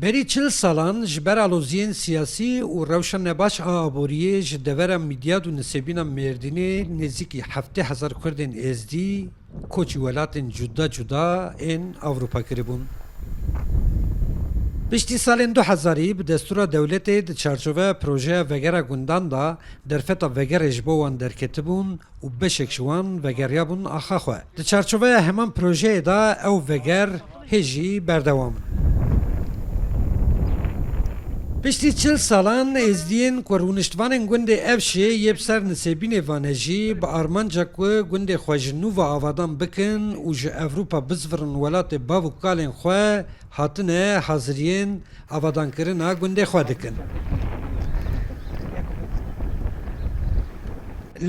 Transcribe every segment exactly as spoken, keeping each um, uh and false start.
Berî çil salan ji ber aloziyên siyasî û rewşa nebaş a aboriyê ji devera Midyad û Nisêbîna Mêrdînê nêzîkî heftê hezar Kurdên Êzdî koçî welatên cuda cuda ên Ewropa kiribûn. Piştî salên du hezarî bi destûra dewletê di çarçoveya projeya vegera gundan de derfeta vegerê ji bo wan derketibûn û beşek ji wan vegeriyabûn axa xwe. Di çarçoveya heman projeyê de ew veger hê jî berdewam in. Piştî çil salan êzdiyên ku rûniştvanên gundê Evşê yê bi ser Nisêbînê ve ne jî bi armanca ku gundê xwe ji nû ve avadan bikin û ji Ewropa bizvirin welatê bav û kalên xwe, hatine haziriyên avadankirina gundê xwe dikin.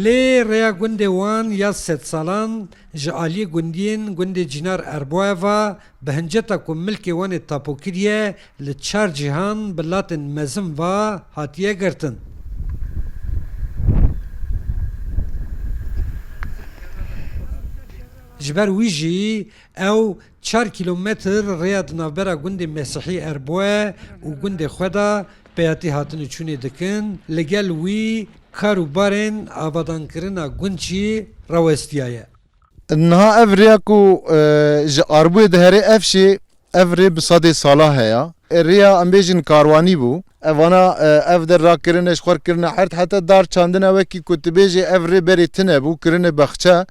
Lê rêya gundê wan ya sedsalan ji aliyê gundiyên gundê Cînar Erboye ve bi hinceta ku milkê wan ê tapo kiriye li çar cîhan bi latên mezin ve hatiye girtin. Ji ber wî jî ew çar kîlometr rêya di navbera gundê Mesîhî Erboye û gundê xwe de peyatî hatin û çûnê dikin, li gel wî kar û barên avadankirina gund jî rawestiyaye. Niha ev rêya ku, e, ji Arboyê diherê Evşê, ev rê bi sedê sala heye. E, rêya em bêjin karwanî bû. Evana, e, ev der rakirine, ji xwe kirine erd, heta dar çandine wekî ku tu bêjê ev rê berê tine bû, kirine bexçe.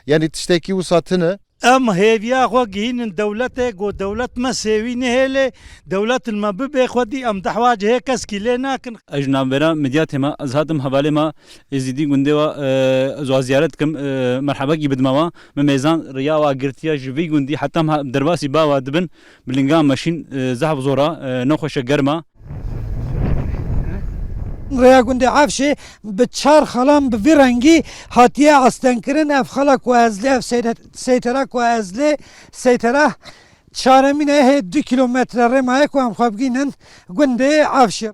Yanî tiştekî wisa tine. Em hêviya xwe gihînin dewletê, ku dewlet me sêwî nehêlê, dewlet li me bibê xwedî, em dehwa cihê keskî lê nakin. Ez ji navbera Midyatê me, ez hatim hevalê me, Êzîdî gundê we, e, ez wa ziyaret dikim, e, merhebekî bidime we. Me mêzan riya wa girtiye ji vî gundî heta em ha-, derbasî ba wa dibin, bi linga meşîn, e, zehf zor e, e, nexweşe germ e. Rêya gundê Evşê bi çar xalan bi vî rengî hatiye astengkirin. Ev xala ku ez lê, ev seyre-, seytera ku ez lê, seytera çaremîn e, hê du kîlometre rê maye ku em xwe bigihînin gundê Evşê.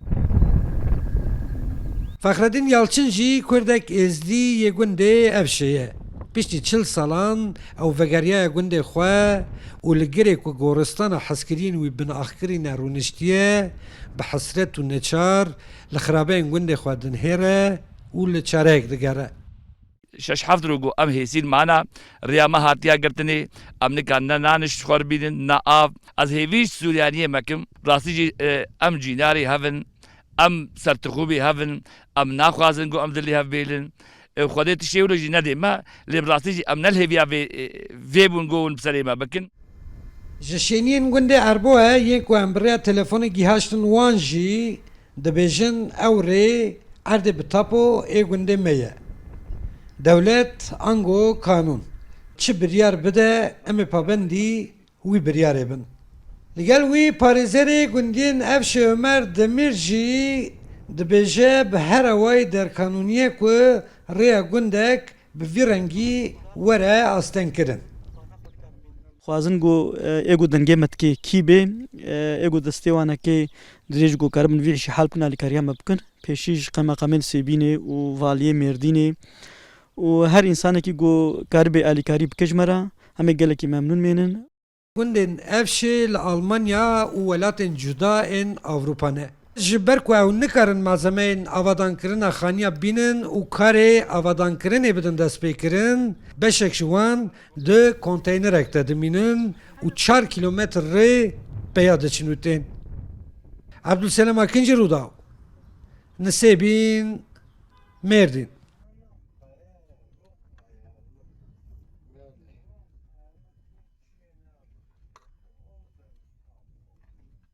Fexredîn Yalçin jî kurdek êzdî yê gundê Evşê ye. Piştî çil salan ew vegeriyaye gundê xwe û li girê ku goristana hezkiriyên wî binaxkirî ne rûniştiye, bi hesret û neçar li xirabeyên gundê xwe dinihêre û li çareyek digere. Şeş heft roj ku em hêsîn mane, riya me hatiye girtinê, em nikan ne nan ji xwe bînin, ne av. Ez hêvî ji Suryaniyê me kim, rastî jî, e, em cînarê hev in, em sertixûbê hev in, em naxwazin ku em dilê hev bêlin. E, Xwedê tiştê wilo jî nedê me, lê bi rastî jî em ne li hêviya vê, e, vê bûn ku hûn bi serê me bikin. Ji şêniyên gundê Erboye yên ku em bi rêya telefonê gihaştin wan jî dibêjin, ew rê erdê bi tapo ê gundê me ye. Dewlet ango kanûn çi biryar bide, em ê pabendî wî biryarê bin. Li gel wî parêzerê gundiyên Evşê Omer Demîr jî dibêje, bi her awayî derkanûnî ye ku rêya gundek bi vî rengî were astengkirin. Xwazin ku, e, ê ku dengê me dikê kî bê, e, ê ku destê wan e kê dirêj ku karibin vî îşî hal bikin, alîkariya me bikin. Pêşî ji qemeqamên Sêbînê û valiyê Mêrdînê û her însanekî ku karibê alîkarî bike ji me re, em ê gelekî memnûn mênin. Gundên Evşê li Almanya û welatên cuda ên Ewropa ne. Ji ber ku ew nikarin malzemeyên avadankirina xaniya bînin û karê avadankirinê bidin destpêkirin, beşek ji wan di konteynerek de dimînin û çar kîlometr rê peya diçin û tên. Ebdulselem Akinci, Rûdaw, Nisêbîn, Mêrdîn.